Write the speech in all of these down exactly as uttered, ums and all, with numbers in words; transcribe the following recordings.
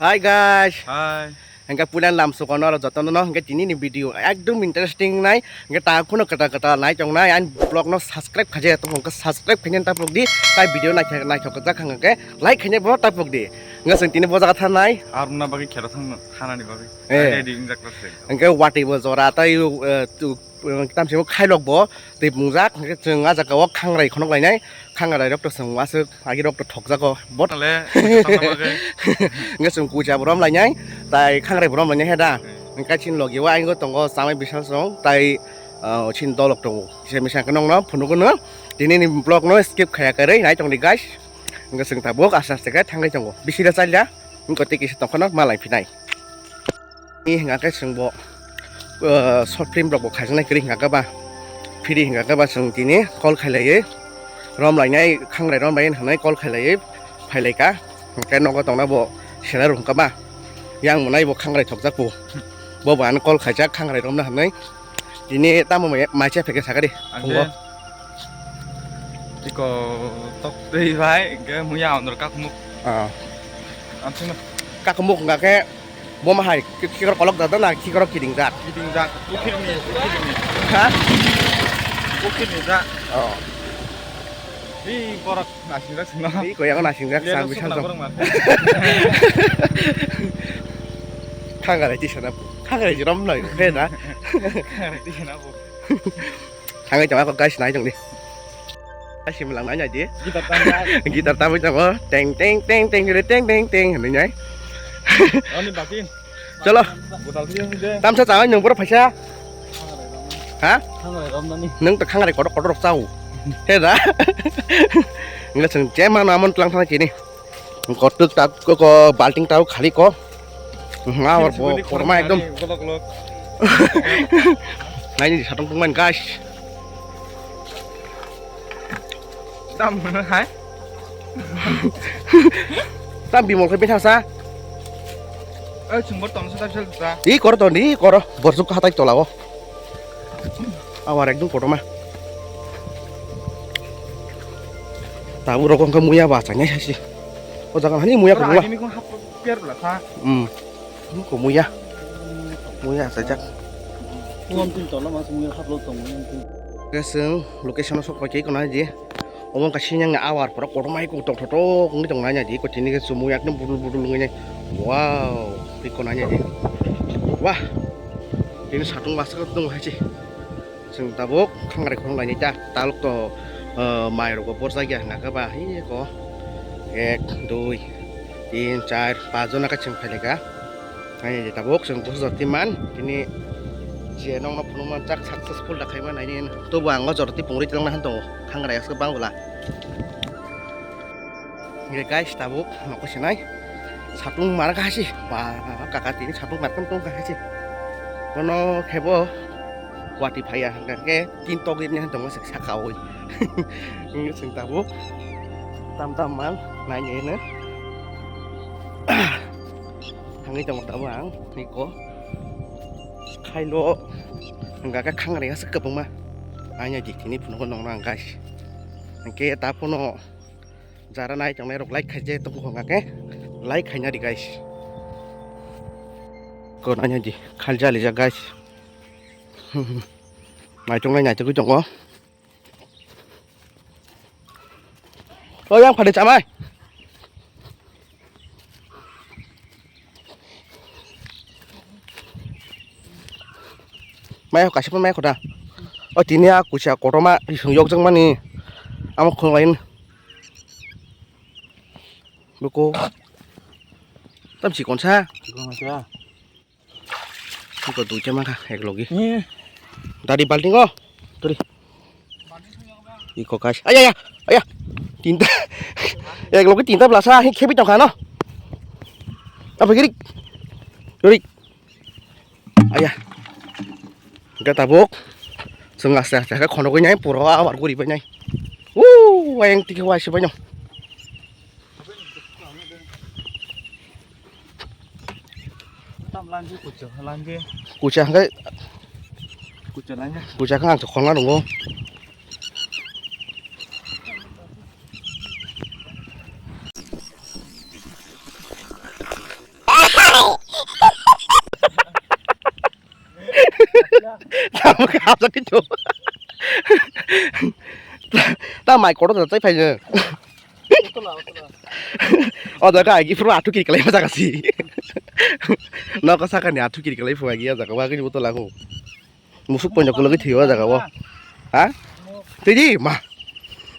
Hi guys. Hi. Hingke puila lam sukono oro jotono no hingke tini ni video ekdom interesting nai hingke ta kuno kata kata nai tong nai ang vlog no subscribe khaje to hingke subscribe khaje ta pok di tai video nai nai thok jak hingke like khaje bo ta pok di hingke sing tini bo jaga thanai. Aruna bagi khera thang thanani bagi. Eh. Ready injak rase. Hingke wati bo jora tai tu tamsimo khailok bo twi pungjak hingke chwng ah jaga o khangrai khonok lainai khangrai rok to chwng waswk agi rok to thokjago bot. Ale, tongna bagwi. Hingke chwng kucha borom lainai tai khangrai borom lainai heda hingke chini logi o ayang tongo chamai bisal song tai chin dolok tongo kisa misa hingke nongno phunugo no tini ni vlog no skip khaya kwrwi nai tongdi guys hingke chwng tabuk aste aste khe thangwi tongo bisira chalia hingke tei kisa tongkhano malai phinai. Ni hingka khe chwng bo, ah, short film rok bo khaijaknai kwrwi hingka khe ba, phiri hingka khe ba chwng tini call khailaiwi rom lainai khangrai rom lainai hinwi call khailaiwi phailaika hingke nogo tongna bo sena rw hingka ba yang mwnai bo khangrai thokjak bo bo bo ano call khaijak khangrai romna hinwi. Tini tamo mai, mai cha pheke sakari. Ang phungo. Khe tiko tok twi bai, hingke muya ondor kakmuk. Ah. Ang sino. Kakmuk hingka khe bo ma hai ki-, kikrok kolok da na kikrok kiding jak. Kiding jak, pukhirni, pukhirni. Ha? Pukhirni jak. Oh. Hi borok. Nasingjak sino. Ih, koyang nasingjak. Lihat sang tuh bisa sebelah tuh. Borong mah. Khangrai di sana bu. Khangrai di rom noi, he na. Khangrai di sana bu. Khangrai jama ko guys nai jong di. Asim lang nai di. Gitar tangkai. Gitar tamu jama. Teng teng teng teng teng teng teng. Ini nai. Ini batin. Chalo. Tamsa chawai nwng borok phaisa. Ha? Khangrai romnani. Nwng to khangrai kotor kotor rok chao. He da. Nwng chwng je mano amon tlang thang chini. Kotuk ta ko, ko balting tao khali ko. Nga or bo korma ekdom. Nai ni satong tong man guys. Tam hai. Tam bimol khe bithang sa. Eh, chwng bor tong sa, sa, sa. I kor to ni, kor. Borsuk hatai tola o. Awar ekdum kotorma. Tabu rokong khe muya ba changnai saisi. O jaga hani muya ko muya. Agini kong hap piar bla kha. Hmm. Ko muya. Muya sajak. Uam tin tola mas muya hap lo tong muya tin. Keseng location o sok pakai kona je. Omo kaisa yang awar pura kotorma iko tok tok tok wngwi tong nai di ko tini ke chumui ekdom budul budul wngwi nai. Wow, iko nai di. Wah. Tini satung basa ko tong hai se. Chwng tabuk khangrai khorok lainai ta talok to, eh, mai rok bo borjak ya hwnka khe ba hi ko ek dui tin char pas jona khe chwng phai lai kha. Nai di tabuk chwng busu jor twi man tini je nokno phunukma jak successful da khaima nai di tobo ang o jor twi pungri twlang nai tongo khangrai aswk bang bwla. Hingke guys tabuk nokho sinai satung mar kha si ba kaka tini satung mar tong tong kha si bono khebo wati phaiya hingke tin togwi ni tong saka oi hingke chwng tabuk tam tam mang nai ni hino. Thangwi tongo tabuk ang niko khailo hingka khe khangrai aswk kwbangma aina di tini phunukgo nongno ang guys hingke ta phano jara nai tongnai rok like khaijak tongkha hingka khe like khaina di guys ko aina di khaljalijak guys naitongnai naitogwi tongo. O yang phade chamai. Mai kaisa mai khoda. O tini a kusa kotorma isung yokjak mani. Amo khonglain. Buko. Tam si konsa. Iko duita mangkha ek logi. Eh. Dari balting o. Turi. Iko guys. Aya, aya, aya. Tinta. Ek logi tinta belasa hi khebi tongkha no. Apa giri? Turi. Aya. Hingke tabuk chwng aste aste khe khonogwi nai puro awar guri bai nai. Wuu ayang tiki waisi bai no. Tam lanji kuchuk lanji. Kucha hingke kucha lanji. Kucha khe ang khonga nungo. Hapjak khe to. Ta mai kotor da chai phai je. O jaga ai phuru athu kiri kalai ma jaga si. Nokha sakani athu kiri kalai phu agi jaga wa kini botol aku. Musuk ponjak lagi thiyo jaga wo. Ha? Tiji ma.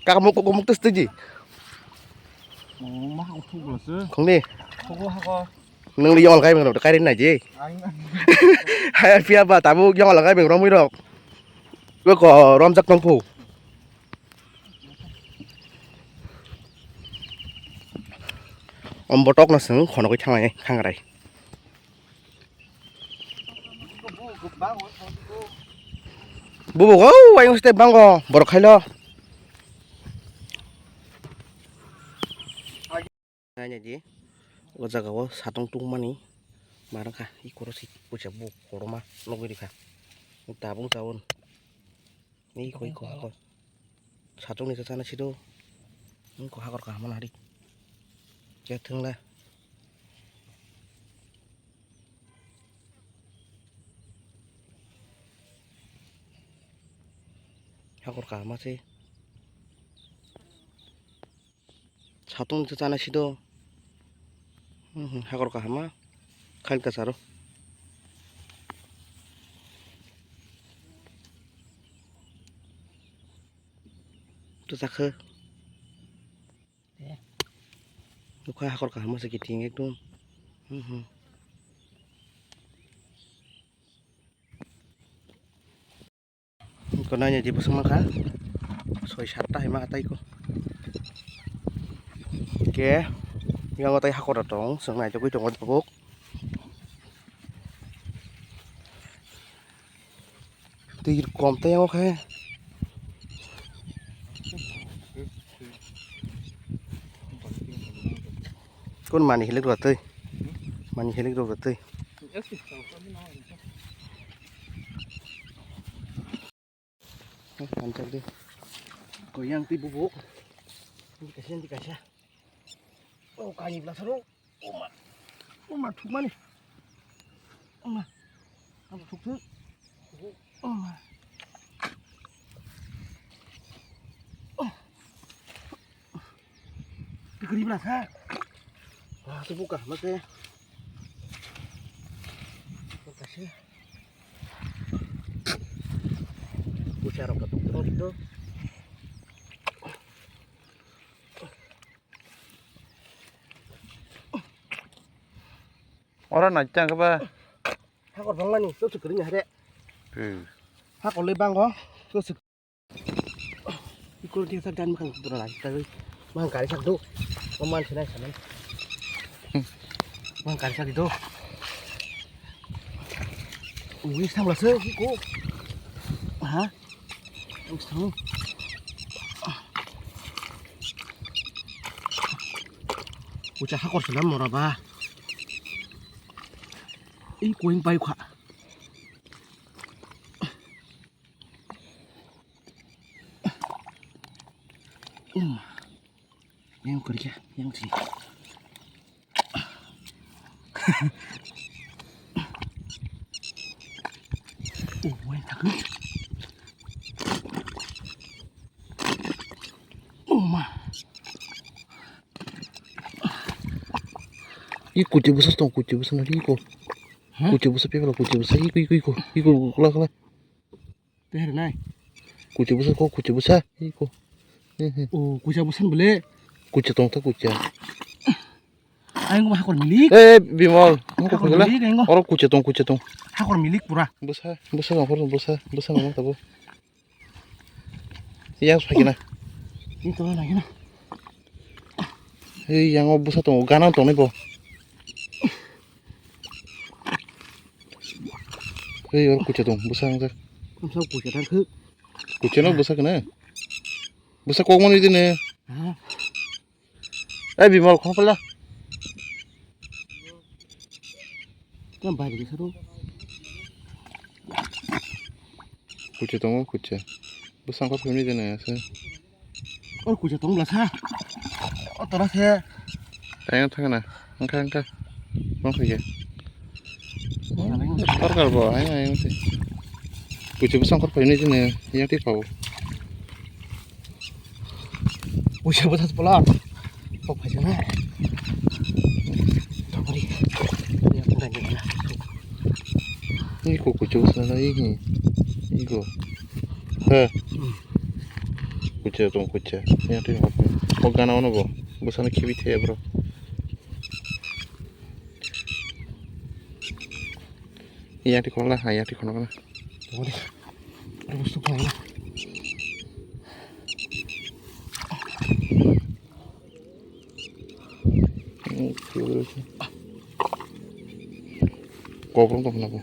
Kaka muk muk muk tes tiji. Oh, ma uthuk lo se. Khongni. Khongni hako. Nang li yong lagai beng rok kairin nai ji. Ang. Hai pia ba tabu yong lagai beng romwi rok. Ko ko romjak tong phu. Om botok na seng khonogwi thanglai thangrai. Bubu go waing step bango borok khailo. Nanya di, o jaga o satung tungmani, marang kha, i koro si pucha bu koroma nugwi rikha. Tabung tabun, i koi ko hakor. Satung ni chana sido, ko hakor kaham na hari. Ya thengla. Hakor kaham se. Satung se chana sido. Hmm, hmm, hakor kahama. Khail kasaro. Tu sakhe. Nukha hakor kahama se kiting ekdom. Hmm, hmm. Ko nanya di bwswk mankha. Soi satta hai ma tai ko. Ke, yang tai hakor tong, seng nai jagui tong tabuk. Twi kom tai yang khe. Kun mani hilik rok twi. Mani hilik rok twi. Panchak de. Ko yang twi bubuk. Ini kaisa, ini kaisa. Oh, kani bela saro. Oma. Oma thukmani. Oma. Abo thukthuk. Oma. Oh. Tikri bela sa. Wah, tu buka mate. Kasih. Pucha rok katok katok tu. Ora nai chang ba. Hakor bangmani to sukri ni hare. Hmm. Hakor le bango to suk. Ikor dia sak dan makan pura lagi tadi. Mang kari sak do. Maman sinai sinai. Mang kari sak do. Ui, sang lase, iko. Ha? Ang sang. Ucha hakor sinam mora ba. Iko ing pai kha. Um. Yang kerja, yang sini. Oh, wai tak. Oh ma. I kuchi busa tong, kuchi busa na iko. Hah? Kuchi busa pepala, kuchi busa iko, iko, iko, iko, kula, kula. Teher nai. Kuchi busa ko, kuchi busa. Iko. He, he. Oh, kucha busan bole. Kucha tong ta kucha. Ayang ma hakor milik. Eh, Bimal, nang ko hakor phagila. Milik, ayang. Oro kucha tong, kucha tong. Hakor milik pura. Busa, busa nang hor, busa, busa nang tabo. Yang sakina. Ini tong lagi na. Hei, yang o busa tongo, ganang tongnai bo. Hei, oro kucha tong, busa wngjak. Kucha tang khe. Kucha no busa kene. Busa kok mani dine. Ha? Eh, Bimal, khong pala. Tang bai ri saro. Kucha tongo, kucha. Busa kok phimni dine ase. Or kucha tong bla sa. O tora se. Tayang thangna. Angkha, angkha. Bang khaye. Sorkar bo, ayang, ayang se. Kuchuk bwsa ongkhor phainai chini, yang twi pao. Kuchuk bwsa pola. Kok phaisa na. Tabari. Yang twi na. Iko kuchuk bwsa na, iko. Iko. He. Kuchuk tong kuchuk. Yang twi pao. Kok gana ono bo. Bwsa no khibi the bro. Yang twi khorok la, ha, yang twi khorok la. Tunggu deh. Ada bos tuh, Bang. Koprong tong kenapa?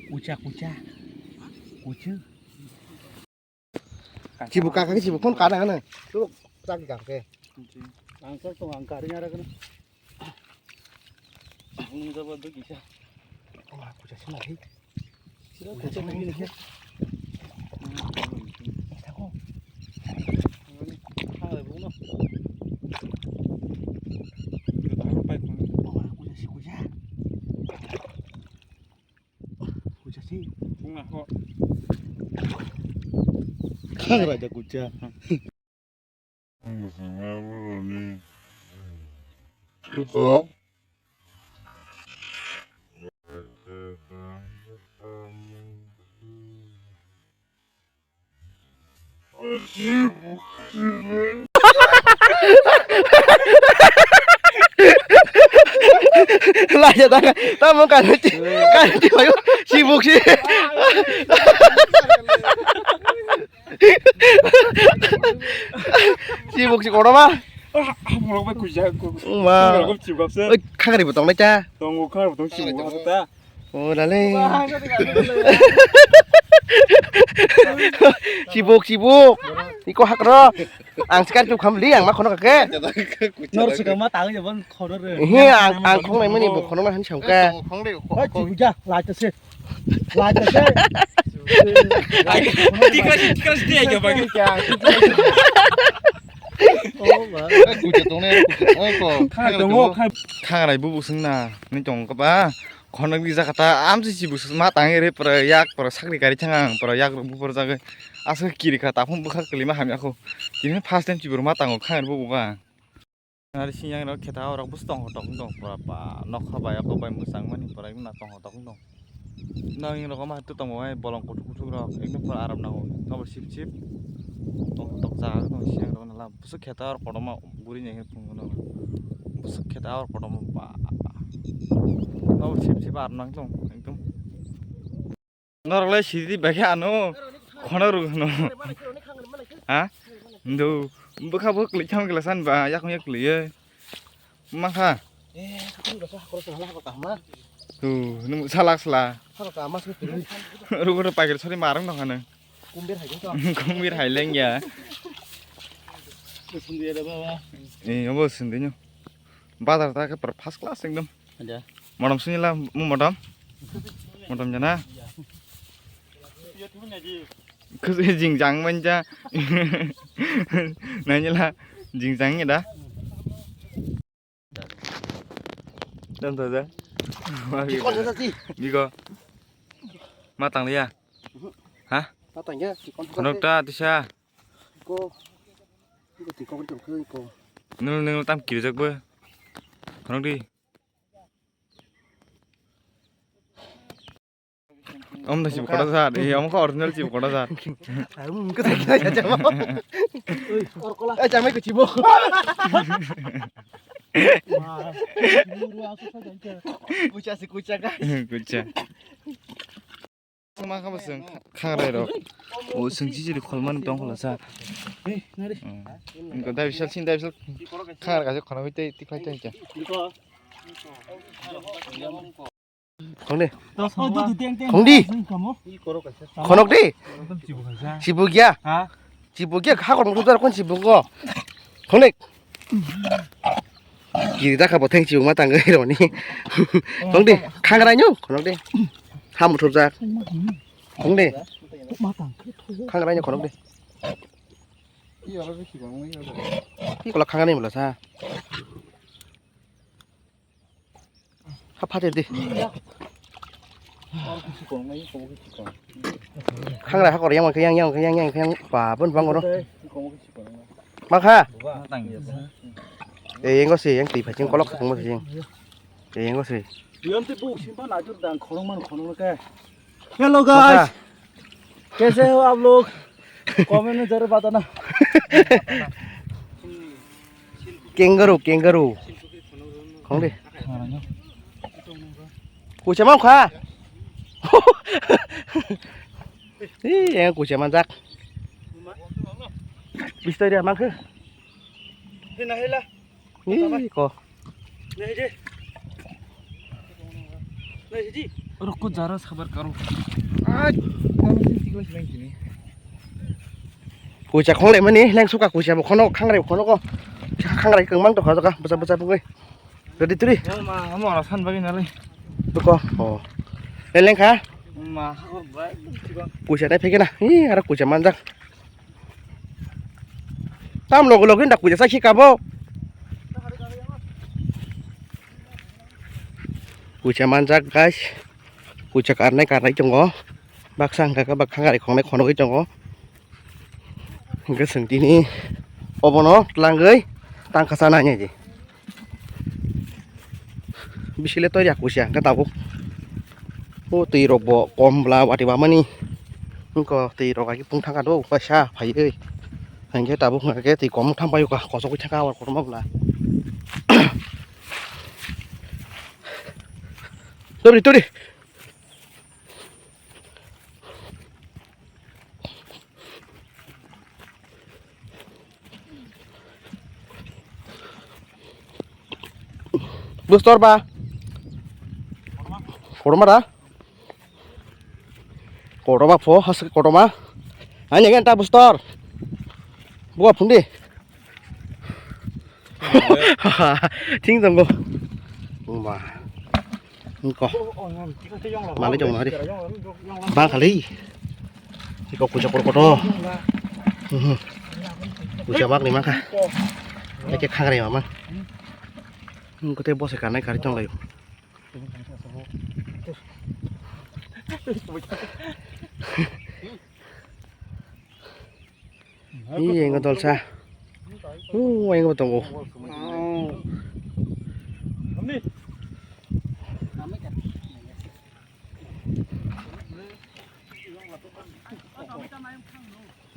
Kucha, kucha. Kucha. Chibu kaka chibu kon kana kana. Tu tak kaka ke. Ang sa to ang kari ngara kana. Ang sa ba du kisa. Oh, kucha sima hi. Sira kucha sima hi. Tako. Ang bu no. Kita harus pai kon. Oh, kucha si kucha. Kucha si. Bunga ho. Khangra ja kucha. Laja tanga, tamo kanuti, kanuti bayu, sibuk si. Sibuk si kotorma. Ah, ah, borok bai kuja, ku-, Ma. Borok bai chibuk se. Oi, khagari bo tongnai ta. Tongo, khagari bo tong sibuk, ha, ta. Oh, dale. Sibuk, sibuk. Iko hakro. Ang sekar tu kham li, ang ma khono kake. Nor suka ma tang jabon khono re. He, ang, ang khong nai mani bo khono ma han sangka. Hoi, chibu ja, lai ta se. Lai ta se. Tikra si, tikra si dia jabon. Oh, ma. Kuja tongnai, kuja tongnai ko. Kha tongo, kha. Kha rai bu bu sung na. Ni tong ka ba. Khonok di jaka ta amsi chibu ma tang ere pura yak pura sakri gari thang ang pura yak rok buphur jagwi aswk kiri kha taphung bwkha kwlwima hamya kho. Tini first time chibu ma tango kha ang bubuga. Nari siyang rok khe ta rok bus tong tong tong pura pa nokha bai oko bai mwchang mani pura wngna tong tong tong. Nang rok ma tu tong bai bolong kuthuk kuthuk rok ekdom pura aram nango nobo sip sip. Tong tong jaga tong siyang rok na la. Bwswk khe ta aro kotorma guri nai khe phunukgo nono. Bwswk khe ta aro kotorma ba. Nobo sip sip ar nang tong ekdom. Norok le sidi bai khe ano khonok rw hwno. Ha? Hindu bwkha bo kwlwi thang glasan ba yakung yak kwlwi. Mankha. Eh, khatung rasa hakor sala hakor kahma. Tu, nung salak sala. Hakor kahma sini pilih. Rugo to paikar sori marang nang ano. Kumbir hai to. Kumbir hai leng ya. Sindi ada bawa. Eh, obo sindi nyo. Bazar ta ke per first class ekdom. Ada. Modom sini la mu modom. Modom jana. Iya tu ngaji. Khwswi jingjang manja. Nainila jingjang ya da. Dan saja. Chikon saja si. Biko. Ma tang liya. Ha? Ma tang ya, chikon saja. Khonok ta tisa. Ko. Ko chikon ko ko. Nung nung tam kirjak bo. Khonok di. Om da chibu kotor jat, eh, om kha original chibu kotor jat. Ayo, mungkin tak kira aja, Bang. Eh, jamai ko chibu. Kucha si kucha ka. Kucha. Ma kha bwswng khangrai rok. O swng chichiri kholmani tong khola sa. Dai bisal sin dai bisal. Khangra kaisa khona bai tei tikhlai tong kya. Khongdi. Khongdi. Khonok di. Chibu gya. Chibu gya, hakor mukhu dara kon chibu go. Khongdi. Kiri dakha bo theng chibu ma tangwi roni. Khongdi. Khangrai nyu. Khonok di. Ham thupjak. Khongdi. Khangrai nyu khonok di. Ikola khangani mula sa. Ha phate di. Khangra hakor yang yang yang yang yang yang pa bun bang oro. Makha. E yang ko si yang ti phaching kolok khong mo si. E yang ko si. Yang ti bu simpa na jur dang khorong man khorong ke. Hello guys. कैसे हो आप लोग? कमेंट में जरूर बताना। Kangaroo, kangaroo. Khong de. Kucha mam kha. Ih, yang kucha manjak. Bistai dia mangkhe. Hina hila. Ih, ko. Nahi de. Nahi de. Rukko jara sabar karo. Ai, kami sini tiga sini sini. Kucha khong le mani, leng suka kucha bo khono, khangrai bo khono ko. Khangrai kengmang to kha jaka, bwsa bwsa bugui. Ready turi. Ma, ma, ma, san bagi nalai. Duko. Oh. Le leng kha? Ma, hakor bai. Kucha nai phege na. Ih, ara kucha manjak. Tam logo logo inda kucha sakhi kabo. Kucha manjak guys. Kucha karnai karnai tongo. Baksa hwnkha khe baksa gari khongnai khonogwi tongo. Hwnkhe chwng tini obono twlangwi tangkha chana hinwi di. Bisile toiri ya kusia hwnkhe tabuk. O twi rok bo kom bwla watwi wamani. Wngkha twi rok hai khe pung thangkha do kaisa phaiwi. Hinkhe tabuk hwnkha khe twi kom thang paio kha kosogwi thangkha o kotorma bwla. Turi turi. Bustor ba. Kotorma da? Kotorma pho, haske kotorma. Ani gen ta bustor. Buka phundi. Thing tongo. Ba. Ko. Mali jong nari. Bang kali. Iko kucha kor koto. Mhm. Kucha mak ni maka. Eke khangre mama. Ko te bose kanai kari tong layo. Ih, yang dolsa. Uh, yang betul.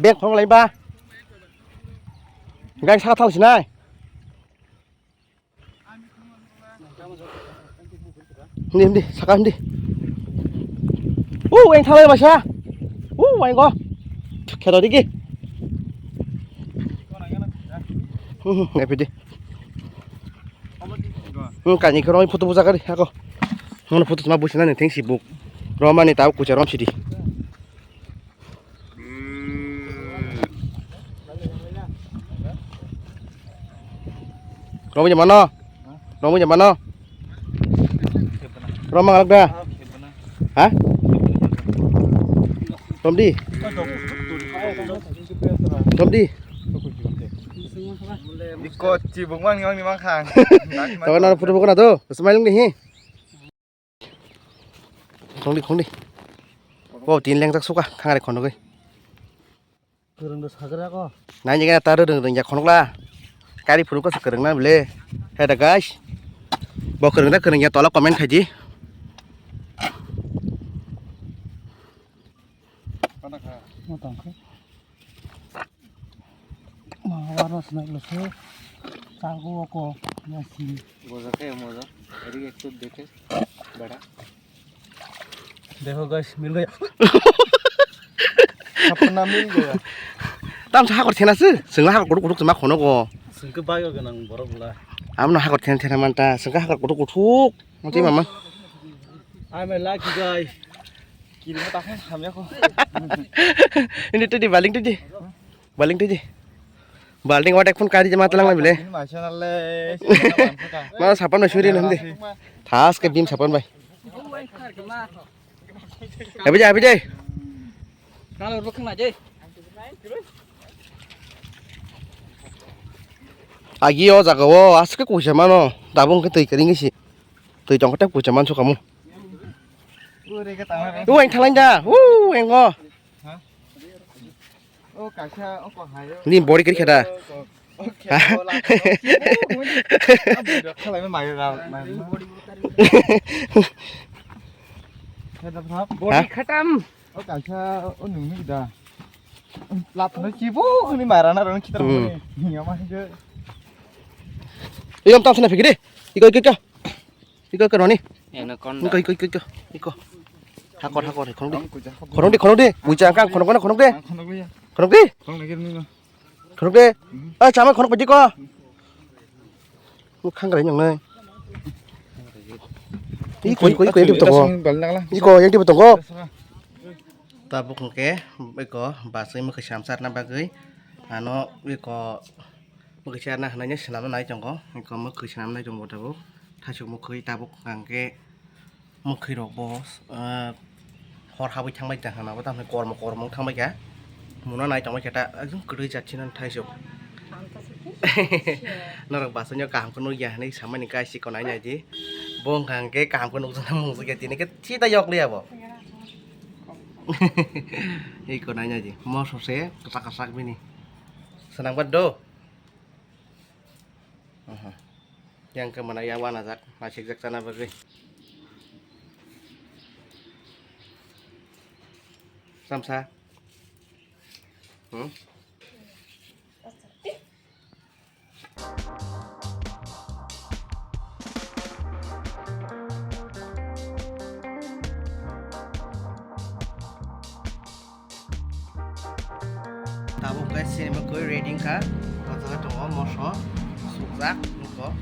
Bek phong lai ba. Gai sa thal sinai. Hindi, hindi, saka hindi. Uh, weng thalai basa. Uh, weng ko. Kheto digi. Hmm, ngai pidi. Hmm, kani khoro photo buja kari ako. Ngono photo ma busina ni thengsi buk. Romani tau kucha rom sidi. Romwi mano. Romwi mano. Rom mangalak da. Ha? Romdi. Romdi. Iko chibuk mang yang ni mang khang. Tawa nang pura bukan ado. Smiling ni hi. Khongdi, khongdi. Bo tin lengjak suka, khangari khonogwi. Kwrwng do sagra ko. Nai nigana ta rwrwng rwngya khonokla. Kari phuru ko kwrwng na bile. Heda guys. Bo kwrwng da kwrwngya tola comment khaidi. Mo tangkha. Ma, wara swnai lo se. Chago ko, ya si. Moja khe, moja. Eri ekto dekhe, bada. Dekho guys, mil gaya. Sapna mil gaya. Tam sa hakor thena se. Sengla hakor kutuk kutuk ma khono go. Sengke bayo ganang borok la. Amno hakor thena thena manta. Sengke hakor kutuk kutuk. Mati mama. I'm a lucky guy. Kiri mo takhe hamya ko. Ini tuh di baling tuh di. Baling tuh di. Baling wadak pun kari jema telang bile. Ini masya Allah. Mana sapan bai suri nanti. Tas ke bim sapan bai. Abi jai, abi jai. Kalau rukun aja. Agi o jaga o aswk kuisa mano, tabuk hwnkhe twi kwrwi wngwi si. Twi tongkhe tei kuisa mansu kamu. Ure ke tangare. U eng thalai da. U engo. Ha? O kaisa o ko hayo. Ni body kiri kheda. O khe o la. Khalai mai ra mai. Kheda bhap. Body khatam. O kaisa o nungni da. Lap no chibu ni mara na ron khitar. Hmm. Ni ama je. Iyom tam sana phikiri. Iko iko iko. Iko iko noni. Anaconda. Iko iko iko iko. Iko. Hakor hakor khonok di. Khonok di khonok di. Buja angkang khonok khonok khonok di. Khonok di. Khonok di. Khonok di. Ah chama khonok pajiko. Khangrai nang nai. Iko iko iko yang tiba tongo. Iko yang tiba tongo. Tabuk hwnkhe iko basai mwkhwi samsarna bagwi ano iko mwkhwi charna hwnwi swnamna nai tongo. Iko mwkhwi swnamna nai tongo tabuk. Thaichuk mwkhwi tabuk hwnkhe mwkhwi rok bo, ah, hor habwi thangbai kha hwnba tamo kormo kormo wng thangbai kha. Muna nai tongbai kha ta ekdom kwrwi jat china thaisuk. Norok basai no kaham khe nukya hinwi samani guys, iko nai nai di. Bo wngkha hwnkhe kaham khe nukjaknai mungsukya tini khe sida yok liya bo. Iko nai nai di. Moso se kwchak kwchak bini. Swnam gad do. Aha. Yang khe mana ya wanajak, nasikjak chana bagwi. Samsa. Hmm? Tabuk khe sini mwkhwi ready wngkha. O jaga tongo moso sukjak, nugo.